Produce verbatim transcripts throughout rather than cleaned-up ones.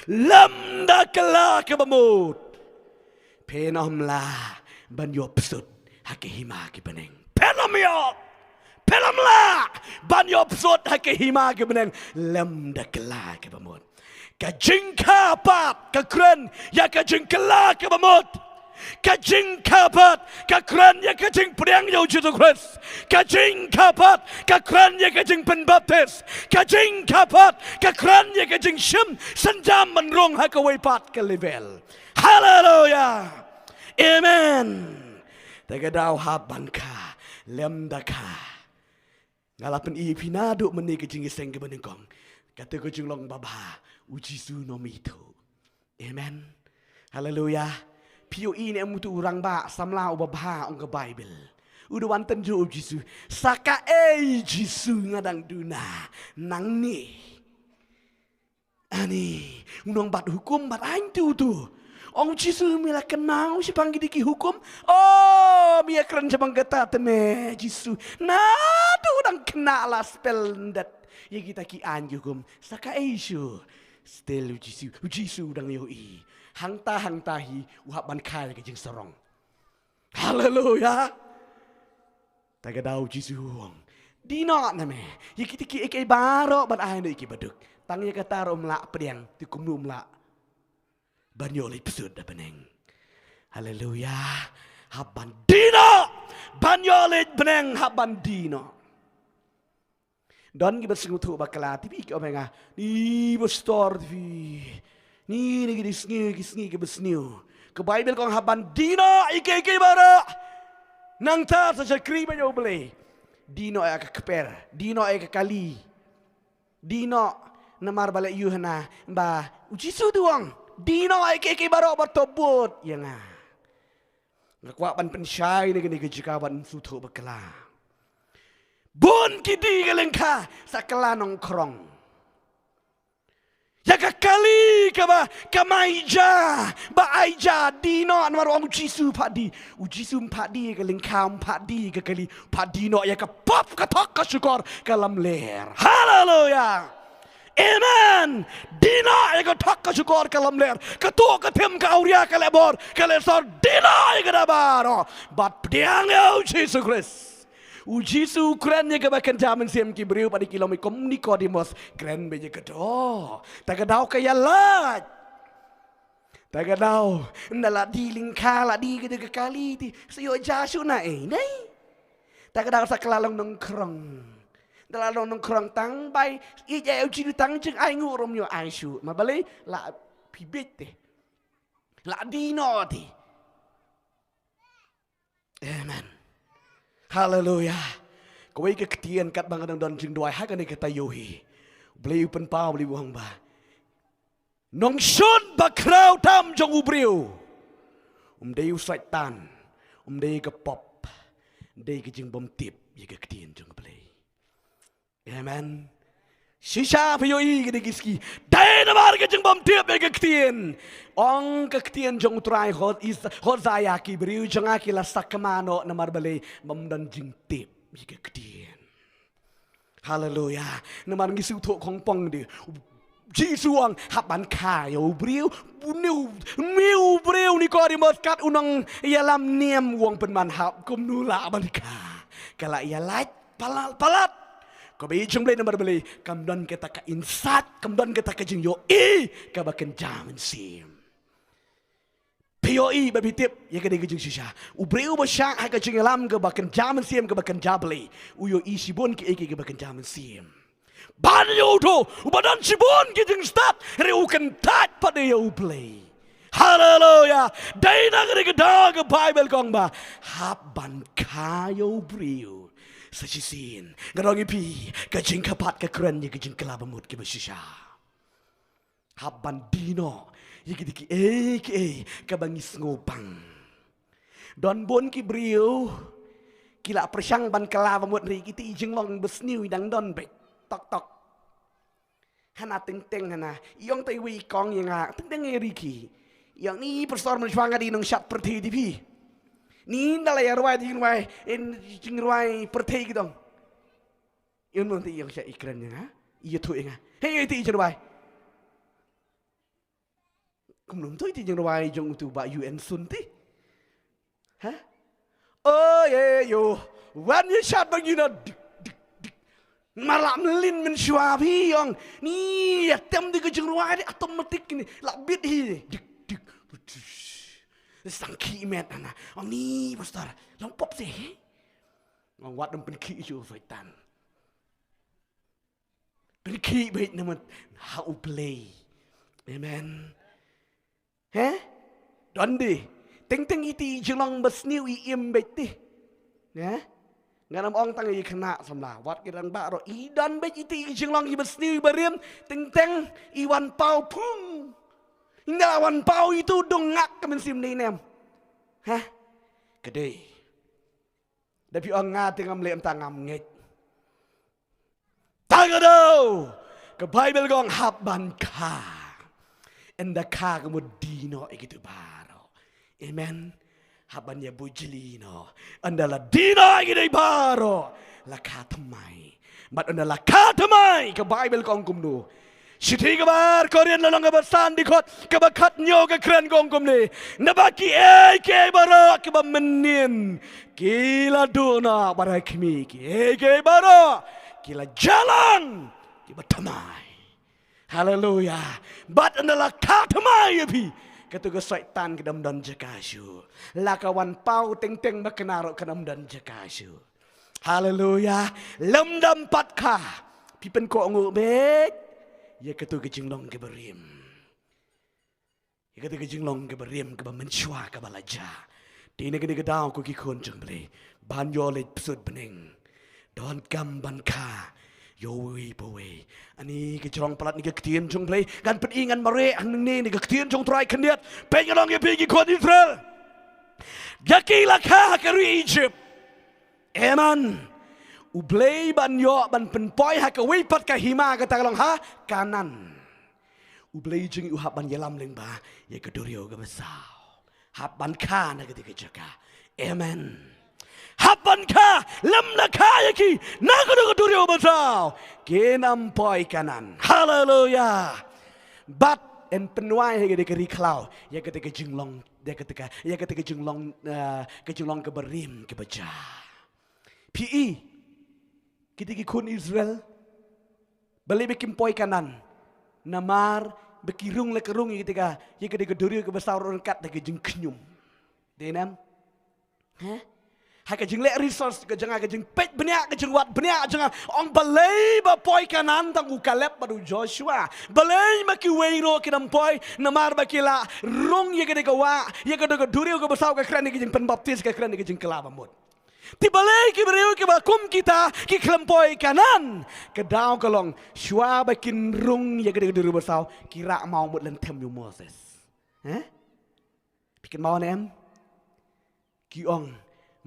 Lem da kylla kaba mut. Phin ym lah ban ïoh bsut ha ka hima ki bneng. Phin ym ïoh. Phin ym lah ban ïoh bsut ha ka hima ki bneng. Lem da kylla kaba mut. Ka jingkha pat ka kren ïa ka jingkylla kaba mut. Ka jingkha pat ka kren ïa ka jingpdiang ïa u Jisu Khrist. Ka jingkha pat ka kren ïa ka jingpynbaptis. Ka jingkha pat ka kren ïa ka jingshim synjam ban rung ha kawei pat ka level. Haleluya. Amen. Te ka daw hap ban kha, lem da kha. Nga la pyni ïa phi naduh mynne ka jingïaseng kaba nyngkong. Kata ka jinglong babha, u Jisu un ym ithuh. Amen. Haleluya. Phi ïohi ne em, utu u rangbah samla uba bha, ong ka Baibl. U da wan tynjuh u Jisu. Sa kaei Jisu nga dang duna nangne? Ani, u nongbat hukum bad aiñ tu tu. Ong u Jisu, me la kynmaw shaphang kine ki hukum? Oh, me ïakren shaphang kata te me, Jisu. Naduh dang khynnah la spel ndet ïa kita ki aiñ ki hukum. Sa kaei shuh? Still u Jisu, u Jisu u dang ïohi. Hangta hangta hi u hap ban kha ïa ka jingsarong. Haleluya. Te ka daw u Jisu u ong, dih noh na me ïa kita kiei kiei baroh bad ai noh ïa ki baduk. Tang ïa kata ruh ym lah pdiang, te kumno ym lah ban ïoh leit bsut ha bneng? Haleluya. Hap ban dih noh ban ïoh leit bneng, hap ban dih noh. Don kiba sngewthuh bakla, te phi ki ong ïa nga, ni ba stor te phi. Ni, ni ki dei sngi, ki sngi kiba sniew. Ka Baibl ka ong hap ban dih noh ïa kiei kiei baroh. Nangta sa shakri bha ïa U Blei. Dih noh ïa ka kper, dih noh ïa ka kali. Dih noh, namar ba la ïohi na ba u Jisu u ong, dih noh ïa kiei kiei baroh ba to bud ïa nga. Nga kwah ban pynshai na kane ka jaka ban sngewthuh bakla. Bun ki dih ka lyngkha sa kylla nongkhrong. Ïa ka kali kaba ka mai ja, ba ai ja, dih noh, namar ong u Jisu phah dih. U Jisu ym phah dih ïa ka lyngkha, ym phah dih ïa ka kali, phah dih noh ïa ka pop, ka thok, ka shukor, ka lamler. Haleluya. Amen. Dih noh ïa ka thok, ka shukor, ka lamler, ka tuh, ka thim, ka awria, ka lehbor, ka lehsor, dih noh ïa ka da baroh bad pdiang ïa u Jisu Khrist. U Jisu u kren ïa kaba kynja mynsiem, ki briew pat ki long kum Nikodimos, kren beit ïa ka doh. Te ka daw ka ïalait. Te ka daw, ynda la dih lyngkha, la dih ka dei ka kali te sa ïoh ja shuh na ei, nai? Te ka daw sa kylla long nongkhrong. Ynda la long nongkhrong tang bai ïeit ïa u Jisu, tang jingainguh ruh ym ïoh ai shuh. Namar balei? La phi bieit te. La dih noh te. Amen. Haleluya. Kawei ka ktien katba nga dang don jingduwai ha kane ka taïew hi, U Blei u pynpaw, U Blei u ong ba nongshun bakhraw tam jong u briew ym dei u Soitan, ym dei ka pop, dei ka jingbymtip ïa ka ktien jong U Blei. Amen. Shisha phi ïohi kine ki sngi, dei namar ka jingbymtip ïa ka ktien. Ong ka ktien jong U Trai, Hos-, Is-, Hosea, ki briew jong nga ki la sakma noh, namar balei? Bym don jingtip ïa ka ktien. Haleluya. Namar ngi sngewthuh khongpong de. Jisu u ong hap ban kha ïa u briew. Une u, une u briew Nikodimos kat u nongïalam niam, u ong pynban hap, kumno lah ban kha? Ka la ïalait palat, palat. Kaba ïeit jong U Blei, namar balei? Kam don kata ka insight, kam don kata ka jingïohi kaba kynja mynsiem. Phi ïohi bad phi tip ïa kane ka jingshisha. U briew uba shah ha ka jingïalam kaba kynja mynsiem, kaba kynja Blei, u ïohi shibun kiei kiei kiba kynja mynsiem. Ban ïoh uto uba don shibun ki jingstad, hynrei u kyntait pat ïa U Blei. Haleluya. Dei na kane ka daw ka Baibl ka ong ba hap ban kha ïa u briew. Sa shisien nga ong ïa phi, ka jingkha pat ka kren ïa ka jingkylla bamut kiba shisha. Hap ban dih noh ïa kita kiei kiei kaba ngi sngewbang. Don bun ki briew ki la pyrshang ban kylla bamut, hynrei kita i jinglong basniew i dang don beit. Tok tok. Hana teng teng hana. I ong te iwei i kong ïa nga, teng teng ïa Ricky. I ong, ni pastor, mynshuwa nga dei nongshat pyrthei te phi. Ni ynda la ïa rwai te jingrwai, in jingrwai pyrthei ki dong. I ong, te i ong sha, i kren ïa nga, i ïathuh ïa nga. Hei, te i jingrwai. Num tu iti jingrwai jong utu ba U N Sun ti. Ha? Oh ye yo. Wan ye shat bang ina dik dik dik. Malah melin men shwa bi ong. Ni ya tem di ke jingrwai di automatic ni. La bit hi dik dik. Sang ki met ana. Ong ni pastor. Long pop se. Ong wat em pen ki ju soitan. Pynkhih beit namar ha U Blei. Amen. He? Don di. Teng teng iti i jinglong ba sniew i im beit ti. He? Ngan ym ong tang i khynnah samla. Wat ki rangbah ruh i don beit iti i jinglong i ba sniew i ba rim. Teng teng i wan paw phung. Nga wan paw itu dong ngak ka mynsiem dei nem. He? Ka dei. Da phi ong nga te ngam leh mynta ngam ngeit. Tang ka daw. Ka Baibl ka ong hap ban kha. Ynda kha ka mut die noh ïa kitu baroh. Amen. Hap ban ïa bujli noh. Ynda la die noh ïa kitu baroh. La kha thymmai. Bad ynda la kha thymmai ka Baibl ka ong kumno. Shithi kaba ar Korinth lynnong kaba san dkhot kaba khathynñiew ka kren ka ong kumne. Naba kiei kiei baroh kiba mynnin ki la duh noh bad ha khmih, kiei kiei baroh ki la jah lang kiba thymmai. Haleluya. Bad ynda la kha thymmai ïa phi, katu ka soitan kam don jaka shuh. La ka wan paw teng teng ba kane ruh kam don jaka shuh. Haleluya. Lem dam pat kha. Phi pynkohnguh beit ïa katu ka jinglong kaba rim. Ïa katu ka jinglong kaba rim kaba mynshuwa kaba la jah. Te na kane ka daw ko ki khun jong U Blei, ban ïoh leit bsut bneng. Donkam ban kha ïa uwei pa uwei. Ani ka jrong palat na ka ktien jong U Blei, ngan pyni ngan mareh hangne na ka ktien jong U Trai khyndiat. Peit ngan ong ïa phi ki khun Israel. Ïa ki la kha ha ka ri Egypt. Amen. U Blei ban ïoh ban pynpoi ha kawei pat ka hima, kata ka long ha Kanaan. U Blei jong ngi u hap ban ïalam lyngba ïa ka duriaw kaba saw. Hap ban kha na kata ka jaka. Amen. Hap ban kha, lem la kha ïa ki na kata ka duriaw kaba saw, kin ym poi Kanaan. Haleluya. Bad yn pynwai ha kata ka ri khlaw ïa kata ka jinglong, ïa kata ka, ïa kata ka jinglong, eh, ka jinglong kaba rim kaba jah. Phi i, kita ki khun Israel, balei ba kim poi Kanaan? Namar ba ki rung la ka rung ïa kita ka, ïa kita ka duriaw kaba saw ryngkat da ka jingkhñium. Dei nam? He? Ha ka jingleh resource ka jong nga, ka jingpeit bniah, ka jingwad bniah jong nga, ong balei ba poi Kanaan tang u Kaleb bad u Joshua? Balei ma kiwei ruh kim poi? Namar ba ki la rung ïa kita ka wah, ïa kita ka duriaw kaba saw, ka kren ïa ka jingpynbaptis, ka kren ïa ka jingkylla bamut. Te balei ki briew kiba kum kita ki khlem poi Kanaan? Ka daw ka long, shuwa ba kin rung ïa ka duriaw ba saw, ki rah maw mut lynthem ïa u Moses. He? Phi kynmaw ne em? Ki ong,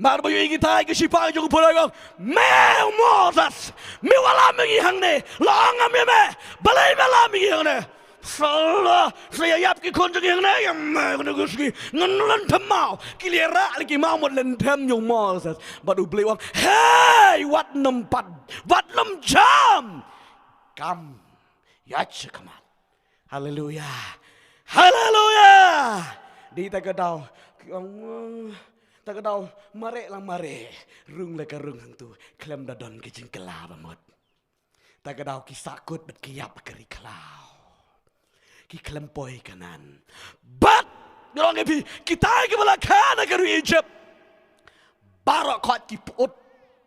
mar ba ïohi kita ki shipai jong u Pharao ki ong, me u Moses, me wallam ïa ngi hangne, la ong ngam ïa me, balei me lam ïa ngi hangne? Sala, sa ïa ïap ki khun jong ngi hangne, ïa me kane ka sngi ngan lynthem maw. Ki leh rah leh ki maw mut lynthem ïa u Moses. Bad U Blei u ong, hei, wat nym pat, wat nym jam. Kam ïa sha khmat. Haleluya. Haleluya. Dei ta ka daw, ki ong, ta ka daw mareh lang mareh, rung la ka rung hangtu, khlem da don ka jingkylla bamut. Ta ka daw ki sahkut bad ki ïap ha ka ri khlaw. Ki khlem poi Kanaan. Bad nga ong ïa phi, kita kiba la kha na ka ri Egypt, baroh khoit ki pyut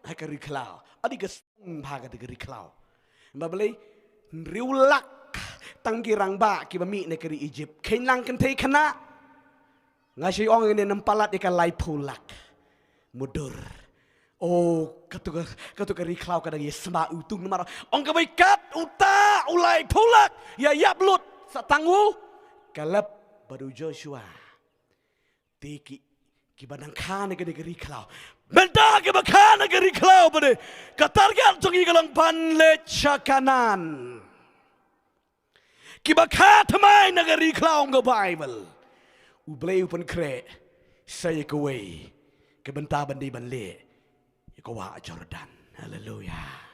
ha ka ri khlaw. Adi ka song bha kata ka ri khlaw. Ba balei? Hynriew lak tang ki rangbah kiba mih na ka ri Egypt. Kheiñ lang kynthei khynnah. Nga shu ong ïa ne, nym palat ïa ka laiphew lak. Mutdur. Oh, katu ka, katu ka ri khlaw ka dang ïa sma utung namar ong ka bai kat uta u laiphew lak ïa ïap lut. Sa tang u Kaleb bad u Joshua. Te ki, kiba nang kha na kane ka ri khlaw. Mynta kiba kha na ka ri khlaw ba dei, ka target jong ki ka long ban leit sha Kanaan. Kiba kha thymmai na ka ri khlaw, ong ka Baibl, U Blei u pynkhreh sa ïa kawei ka bynta ban dei ban leh ïa ka wah Jordan. Haleluya.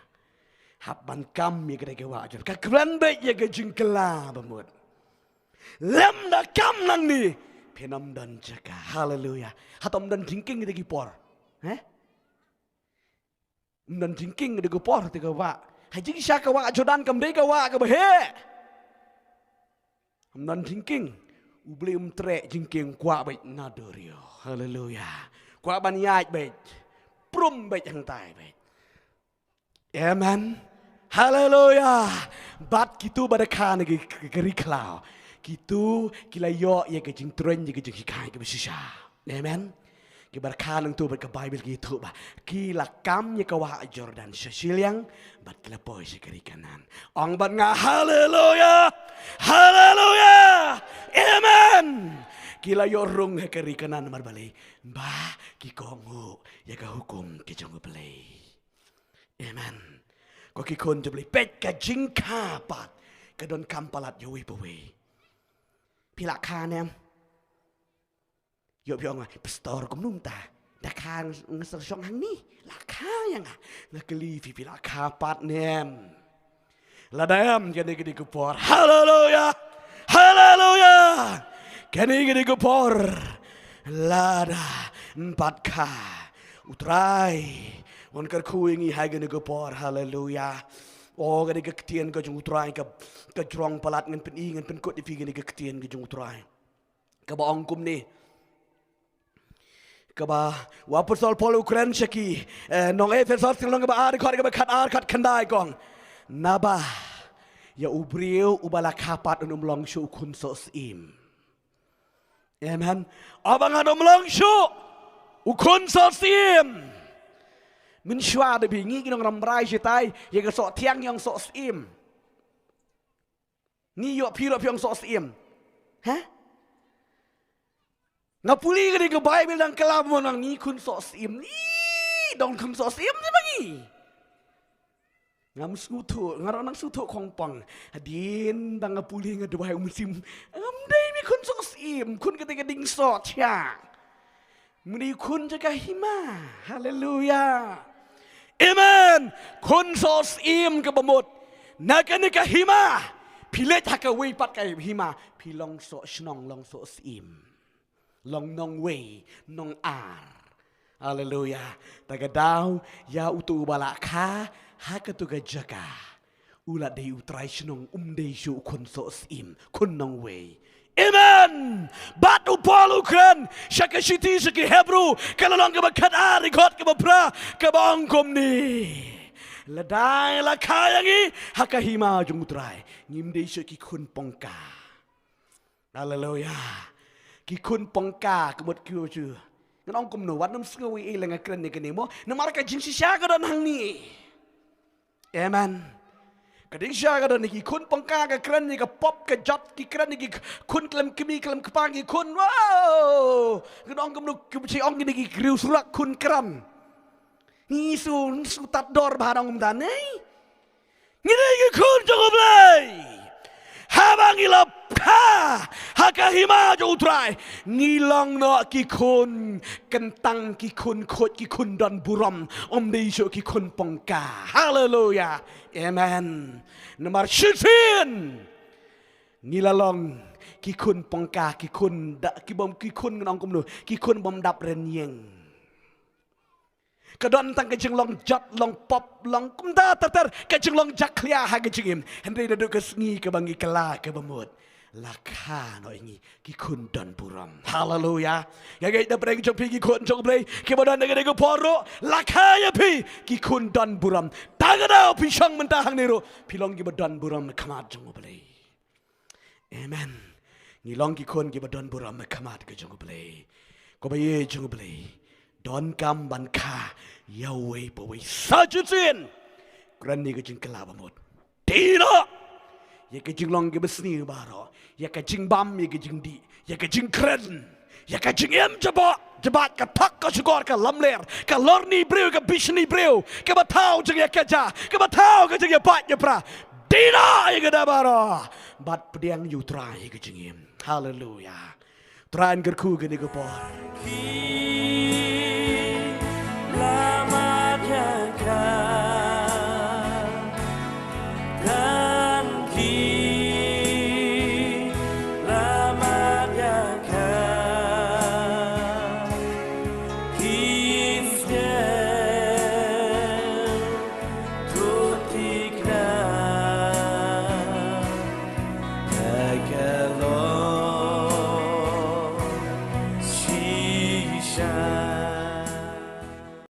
Hap ban kam ïa kane ka wah Jordan. Ka kren beit ïa ka jingkylla bamut. Lem da kam nangne, phin ym don jaka. Haleluya. Hato ym don jingkieng da ki por? He? Ym don jingkieng da ki por te ka wah. Ha jingshisha ka wah Jordan kam dei ka wah kaba heh. Ym don jingkieng. U Blei um treh jingkieng, kwah beit na duriaw. Haleluya. Kwah ban ïaid beit. Prum beit, hangtai beit. Amen. Haleluya. Bad kito ba da kha na ki, ki, ki ri khlaw, kito ki la ïoh ïa ka jingtrei, ïa ka jinghikai kaba shisha. Amen. Ki ba da kha nangto bad ka Baibl ki ïathuh ba ki la kam ïa ka wah Jordan sha shiliang bad ki la poi sha ka ri Kanaan. Ong bad nga, haleluya. Haleluya. Amen. Ki la ïoh rung ha ka ri Kanaan namar balei? Ba ki kohnguh ïa ka hukum ka jong U Blei. Amen. Ko ki khun jong U Blei, peit ka jingkha pat ka donkam palat ïa uwei pa uwei. Phi la kha ne em? Ïoh phi ong, pastor, kumno mynta? Da kha nga sa shong hangne. La kha ïa nga. Nga kylli phi, phi la kha pat ne em? Lada em, kane ka dei ka por. Haleluya. Haleluya. Kane ka dei ka por. Lada em pat kha, U Trai un kyrkhu ïa ngi ha kane ka por. Haleluya. O, kane ka ktien ka jong U Trai ka, ka jrong palat, ngan pyni, ngan pynkut ïa phi kane ka ktien ka jong U Trai. Kaba ong kumne. Kaba u apostol Paul u kren sha ki, eh, nong Ephesos, lynnong kaba ar, dkhot kaba khatar, khatkhyndai, ka ong: Naba ïa u briew uba la kha pat un ym long shuh u khun sohsyiem. Amen. Haba ngan ym long shuh u khun sohsyiem. Mynshuwa da phi, ngi ki nong Rambrai shatai, ïa ka soh thiang ngi ong sohsyiem. Ngi ïoh phi ruh phi ong sohsyiem. Ha? Nga pule kane ka Baibl dang kylla mo, nang ngi khun sohsyiem. Ih, dang khun sohsyiem ne ba ngi? Ngam sngewthuh, nga ruh nang sngewthuh khongpong. Hadien ba nga pule nga duwai u mynsiem. Ngam dei mih khun sohsyiem, khun kata ka ding soh thiang. Mih khun jong ka hima. Haleluya. Amen. Khun sohsyiem kaba mut. Na kane ka hima, phi leit ha kawei pat ka hima, phi long soh shnong, long sohsyiem. Long nongwei, nongar. Haleluya. Ta ka daw ïa uto uba la kha ha kato ka jaka, u la dei u trai shnong, um dei shuh u khun sohsyiem, khun nongwei. Amen. Bad u Paul u kren sha ka shithi sha ki Hebru, ka lynnong kaba khatar, dkhot kaba phra, kaba ong kumne: Lada la kha ïa ngi ha ka hima jong u Trai, ngim dei shuh ki khun pongka. Haleluya. Ki khun pongka, ka mut ki u ju. Ngan ong kumno, wat nym sngew ei ei lada nga kren ïa kane mo. Namar ka jingshisha ka don hangne. Amen. Ka jingshisha ka don, ki khun pongka ka kren ïa ka pop ka jot, ki kren ïa ki khun khlem kmie khlem kpa, ki khun, wow. Ngan ong kumno, ki bachai ong kine ki riewshlak khun kram. Ngi shu, shu tad dor bha nang kumta ne. Ngi dei ki khun jong U Blei. Haba ngi la kha ha ka hima jong U Trai, ngi long noh ki khun kyntang, ki khun khuid, ki khun don burom. Um dei shuh ki khun pongka. Haleluya. Amen. Namar shisien ngi la long ki khun pongka, ki khun da, ki bym, ki khun ngan ong kumno, ki khun bym dap rynïeng. Ka don tang ka jinglong jot, long pop, long kumta ter ter, ka jinglong jakhlia ha ka jingim. Hynrei naduh ka sngi kaba ngi kylla kaba mut, la kha noh ïa ngi ki khun don burom. Haleluya. Nga ngeit na pdeng jong phi ki khun jong U Blei kiba don ha kane ka por ruh, la kha ïa phi ki khun don burom. Ta ka daw phi shong mynta hangne ruh, phi long kiba don burom ha khmat jong U Blei. Amen. Ngi long ki khun kiba don burom ha khmat ka jong U Blei. Ko baïeit jong U Blei, donkam ban kha ïa uwei pa uwei sa shisien. Kren ïa ka jingkylla ba mut. Dei noh ïa ka jinglong kiba sniew baroh, ïa ka jingbam, ïa ka jingdih, ïa ka jingkren, ïa ka jingim jabok jabad, ka thok ka shukor, ka lamler, ka lorni briew, ka bishni briew, kaba thaw jingïakajia, kaba thaw ka jingïapait ïapra. Dei noh ïa kata baroh bad pdiang ïa U Trai ha ka jingim. Haleluya. Trai un kyrkhu kane ka por.